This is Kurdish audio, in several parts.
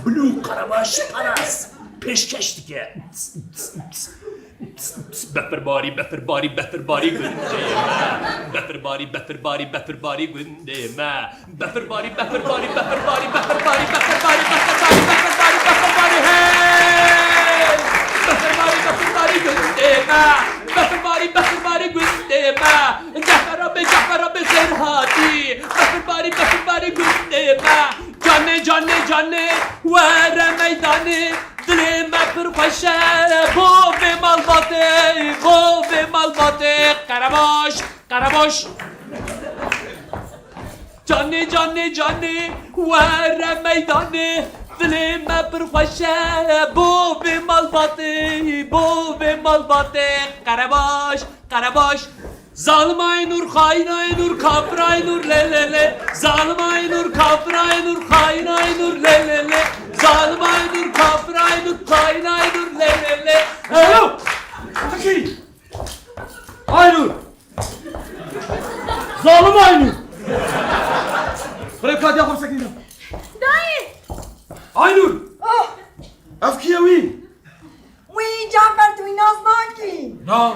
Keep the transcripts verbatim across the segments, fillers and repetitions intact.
Blue Karabaş Paras pêşkeş dike. Befirbarî, befirbarî, befirbarî gundê me. Befirbarî, befirbarî, befirbarî gundê me. Befirbarî, befirbarî, befirbarî, befirbarî, befirbarî, befirbarî, befirbarî, befirbarî, hey! Befirbarî, befirbarî gundê me. Befirbarî, befirbarî gundê me. Cafer abi, Cafer abi xêr hatî. Befirbarî, befirbarî gundê me. Canê, canê, canê, were meydanê. Dilê me pir xweş e, bo vê malbatê, bo vê malbatê. Qerebaş, qerebaş. Canê, canê, canê, were meydanê. Dilê me pir xweş e, bo vê malbatê, bo vê malbatê. Qerebaş, qerebaş. Zalim Aynur, xain Aynur, kafir Aynur, lê, lê, lê. Zalim Aynur, kafir Aynur, xain Aynur, lê, lê, lê. Zalim Aynur, kafir Aynur, xain Aynur, lê, lê, lê. Alo! Peki! Aynur! Zalim Aynur! Xirêb ka diya xwe sekîne. Dayê! Aynur! Oh! Ev kî ye wî? Wî Cafer, tu wî nas nakî? Na.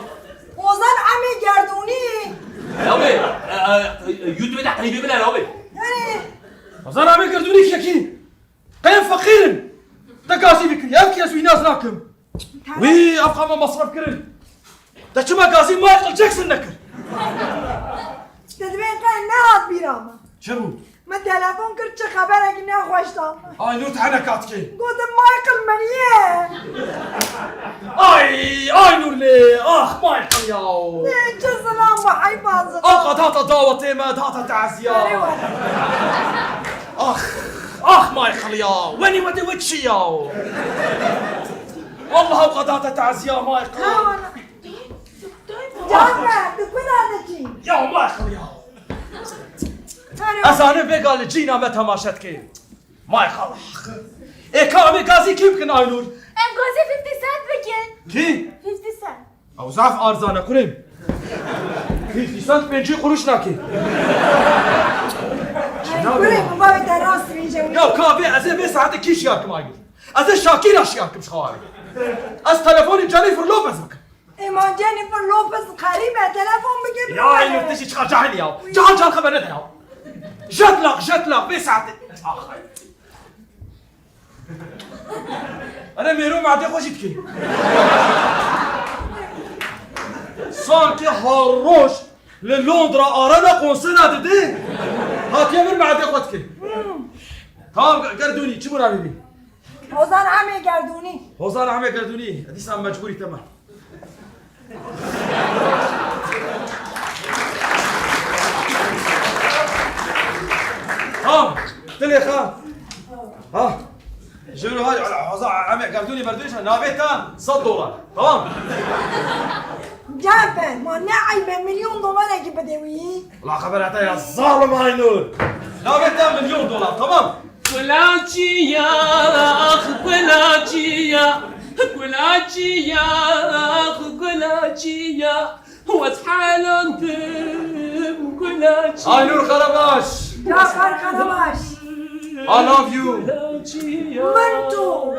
Ozan Emê Gerdûnî. Ya wê, e, e, e, YouTube de klîbê min e, ya wê. Erê. Ozan Emê Gerdûnî kî ye kî? Qey em feqîr in. Te gazî bikirî. Ev kî, ez wî nas nakim. Tamam. Wî ev qama masraf kirin. Te çima gazî Michael Jackson nekir? Te divê qey nehat bîra me. Çi bû? Min telefon kir, çi xeberekî nexweş da min. Aynur, te hene kat kê. Gotim Michael min ye. Ay, Aynur lê, ah Michael ya. Lê çi zilam bu, heyfa zilam. Ew qad hata dawetê me, hata teziya. Erê were. Ah, ah Michael ya. Wenî wede we çi ya? Wallah ew qad hata teziya Michael. Ha, wala. Cafer, tu kula dikî? Ya Michael ya. Erê. Ez zanim vêga li cîna me temaşe dikê. Michael. Ê ka em ê gazî kî bikin Aynur? Em gazî fifty Cent bikin. Kî? Fifty Cent. Ew zaf arzan e kurê min. Fifty Cent pêncî quruş nake. Kurê min, bavê te rast rînce wî. Ya ka vê, ez ê vê saetê kî şiyar kim Aynur? Ez ê Shakira şiyar kim ji xwe. Ez telefonê Jennifer Lopez bikim. Ê ma Jennifer Lopez xerîb e, telefon bike. Ya Aynur, tu jî çiqa cahil ya. Cahil cahil xeber nede ya. Jet lag, jet lag, vê saetê. Ah. Ene mêro madê xwe jî dikê. Sanki her roj li Londra Arena konsera didê. Hatiye vir madê xwe dikê. Tamam, Gerdûnî, çi bû navê wî? Hozan Emê Gerdûnî. Hozan Emê Gerdûnî. Dîsa mecbûrî te me. Tamam. Dilê xwe. Ha. Ji wî re ha, Hozan Emê Gerdûnî berdûnî, navê te sed dolar. Tamam. Cafer, ma ne eyb e, milyon dolarekî bide wî. La xebera te ya zalim Aynur. Navê te milyon dolar, tamam. Gulaçiya, ax gulaçiya, gulaçiya, ax gulaçiya, wez helandim gulaçiya. Aynur Karabaş. Cafer Karabaş. I love you. Gulaçiya. Min tu.